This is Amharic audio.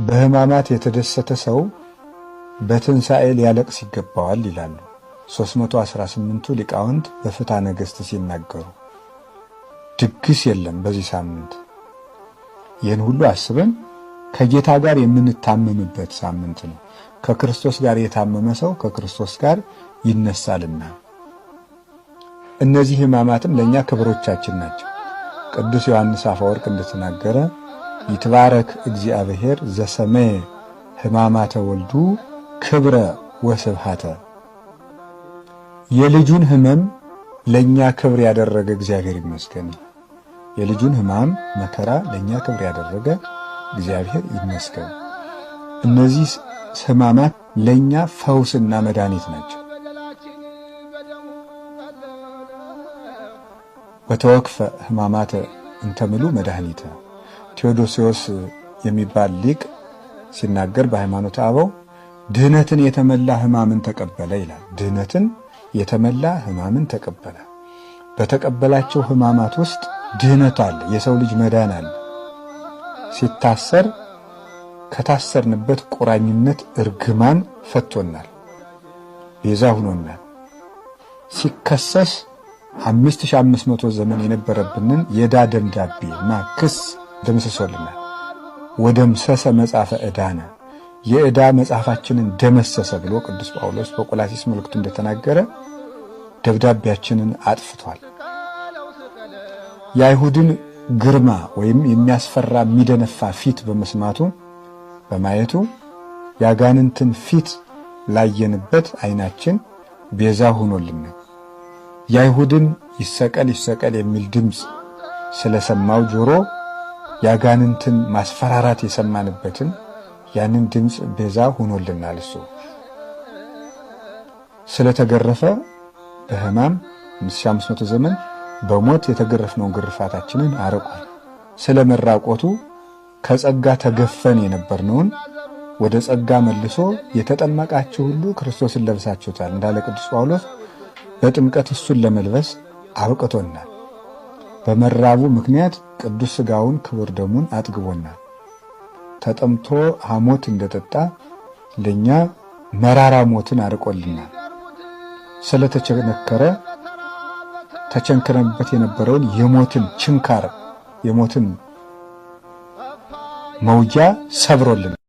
በሕማማት የተደሰተ ሰው በትንሣኤ ሊያለቅስ ይገባዋል ይላሉ 318ቱ ሊቃውንት በፍትሐ ነገሥት ሲናገሩ። ድግስ የለም በዚህ ሳምንት። ይህን ሁሉ አስበን ከጌታ ጋር የምንታመምበት ሳምንት ነው። ከክርስቶስ ጋር የታመመ ሰው ከክርስቶስ ጋር ይነሳልና እነዚህ ሕማማትም ለእኛ ክብሮቻችን ናቸው። ቅዱስ ዮሐንስ አፈወርቅ እንደተናገረ ይትባረክ እግዚአብሔር ዘሰመየ ሕማማተ ወልዱ ክብረ ወስብሐተ፣ የልጁን ሕመም ለእኛ ክብር ያደረገ እግዚአብሔር ይመስገን። የልጁን ሕማም መከራ ለእኛ ክብር ያደረገ እግዚአብሔር ይመስገን። እነዚህ ሕማማት ለእኛ ፈውስና መድኃኒት ናቸው። ወተወክፈ ሕማማተ እንተምሉ መድኃኒተ። ቴዎዶሲዎስ የሚባል ሊቅ ሲናገር በሃይማኖተ አበው ድህነትን የተመላ ሕማምን ተቀበለ ይላል። ድህነትን የተመላ ሕማምን ተቀበለ። በተቀበላቸው ሕማማት ውስጥ ድህነት አለ። የሰው ልጅ መዳን አለ። ሲታሰር ከታሰርንበት ቁራኝነት እርግማን ፈቶናል፣ ቤዛ ሁኖናል። ሲከሰስ 5500 ዘመን የነበረብንን የዕዳ ደብዳቤ እና ክስ ደምስሶልናል። ወደምሰሰ መጽሐፈ ዕዳነ፣ የዕዳ መጽሐፋችንን ደመሰሰ ብሎ ቅዱስ ጳውሎስ በቆላሲስ መልእክቱ እንደተናገረ ደብዳቤያችንን አጥፍቷል። የአይሁድን ግርማ ወይም የሚያስፈራ የሚደነፋ ፊት በመስማቱ በማየቱ የአጋንንትን ፊት ላየንበት ዓይናችን ቤዛ ሆኖልናል። የአይሁድን ይሰቀል ይሰቀል የሚል ድምፅ ስለሰማው ጆሮ የአጋንንትን ማስፈራራት የሰማንበትን ያንን ድምፅ ቤዛ ሆኖልናል። እሱ ስለተገረፈ በሕማም 5500 ዘመን በሞት የተገረፍነውን ግርፋታችንን አርቋል። ስለ መራቆቱ ከጸጋ ተገፈን የነበርነውን ወደ ጸጋ መልሶ የተጠመቃችሁ ሁሉ ክርስቶስን ለብሳችሁታል እንዳለ ቅዱስ ጳውሎስ በጥምቀት እሱን ለመልበስ አብቅቶናል። በመራቡ ምክንያት ቅዱስ ሥጋውን ክቡር ደሙን አጥግቦናል። ተጠምቶ ሐሞት እንደጠጣ ለኛ መራራ ሞትን አርቆልናል። ስለተቸነከረ ተቸንክረንበት የነበረውን የሞትን ችንካር የሞትን መውጊያ ሰብሮልናል።